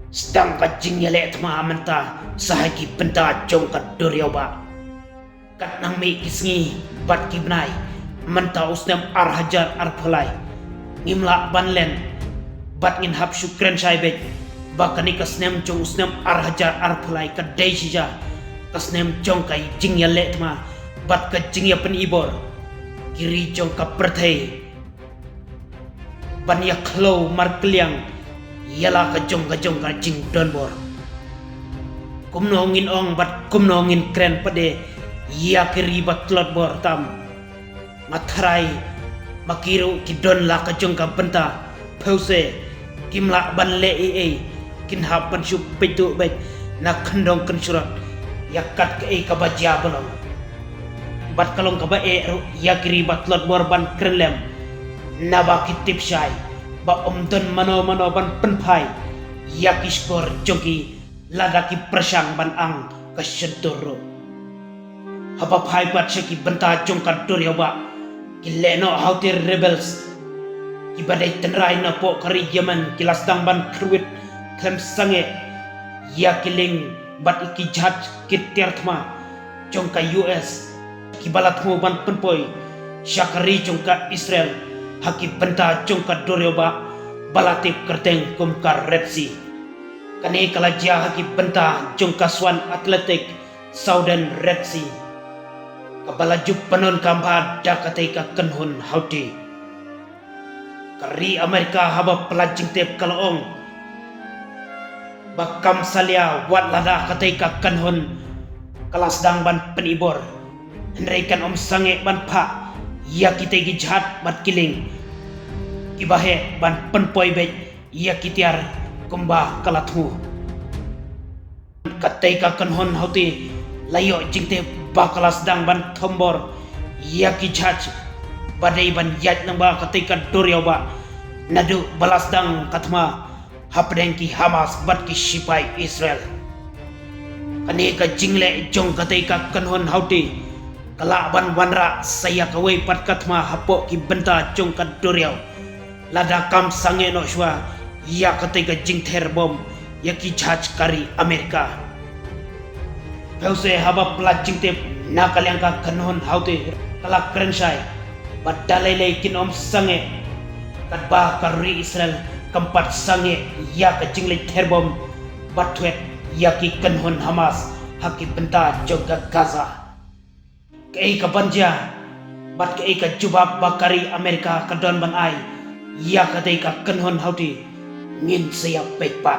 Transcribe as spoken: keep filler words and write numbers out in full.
Sdang ka jingïaleh thma mynta sha ki bynta jong ka duriaw ba. Kat nang mih ki sngi bad ki bnai, mynta u snem ar hajar arphew lai, ngim lah ban len bad ngin hap shu kren shai beit ba kane ka snem jong u snem ar hajar arphew lai ka dei shisha ka snem jong ka jingïaleh thma bad ka jingïapynibor ki ri jong ka pyrthei ban ïa khlem markylliang ïa la ka jong ka jong ka jingdonbor. Kumno ngin ong bad kumno ngin kren pat de ïa ki ri ba tlot bor tam? Nga tharai ma ki ruh ki don la ka jong ka bynta, phewse kim lah ban leh ei ei, kin hap ban shu peit duh beit na khyndong kynshrot ïa kat kaei kaba jia ba long. Bad ka long kaba eh ruh ïa ki ri ba tlot bor ban kren lem, naba ki tip shai ba ym don mano mano ban pynphai ïa ki shkor jong ki lada ki pyrshang ban ang ka shyntur ruh. Haba phai pat sha ki bynta jong ka duriaw ba, ki lehnoh Houthi rebels kiba dei tynrai napoh ka ri Yemen ki la sdang ban kyrwit khlem sangeh ïa ki lieng bad ïa ki jahaj ki tiar thma jong ka U S kiba la thmu ban pynpoi sha ka ri jong ka Israel ha ki bynta jong ka duriaw ba, ba la tip kyrteng kum ka Red Sea. Kane ka la jia ha ki bynta jong ka swan Atlantic, Southern Red Sea, kaba la ju pyndonkam bha da katei ka kynhun Houthi. Ka ri Amerika haba pla jingtip ka la ong ba kam salia wat lada katei ka kynhun ka la sdang ban pynibor, hynrei kan ym sangeh ban phah ïa kitei ki jahaj bad ki lieng kiba heh ban pynpoi beit ïa ki tiar kumba ka la thmu. Katei ka kynhun Houthi la ïoh jingtip ba ka la sdang ban thombor ïa ki jahaj ba dei ban ïaid lyngba katei ka duriaw ba, naduh ba la sdang ka thma hapdeng ki Hamas bad ki shipai Israel. Kane ka jingleh jong katei ka kynhun Houthi ka lah ban wanrah sa ïa kawei pat ka thma hapoh ki bynta jong ka duriaw, lada kam sangeh noh shuwa ïa katei ka jingther bom ïa ki jahaj ka ri Amerika. Phewse haba pla jingtip na ka liang ka kynhun Houthi ka la kren shai ba da lei lei kin ym sangeh, katba ka ri Israel kam pat sangeh ïa ka jingleit ther bom bad thwet ïa ki kynhun Hamas ha ki bynta jong ka Gaza. Kaei ka ban jia bad kaei ka jubab ba ka ri Amerika ka don ban ai ïa katei ka kynhun Houthi, ngin sa ïa peit pat.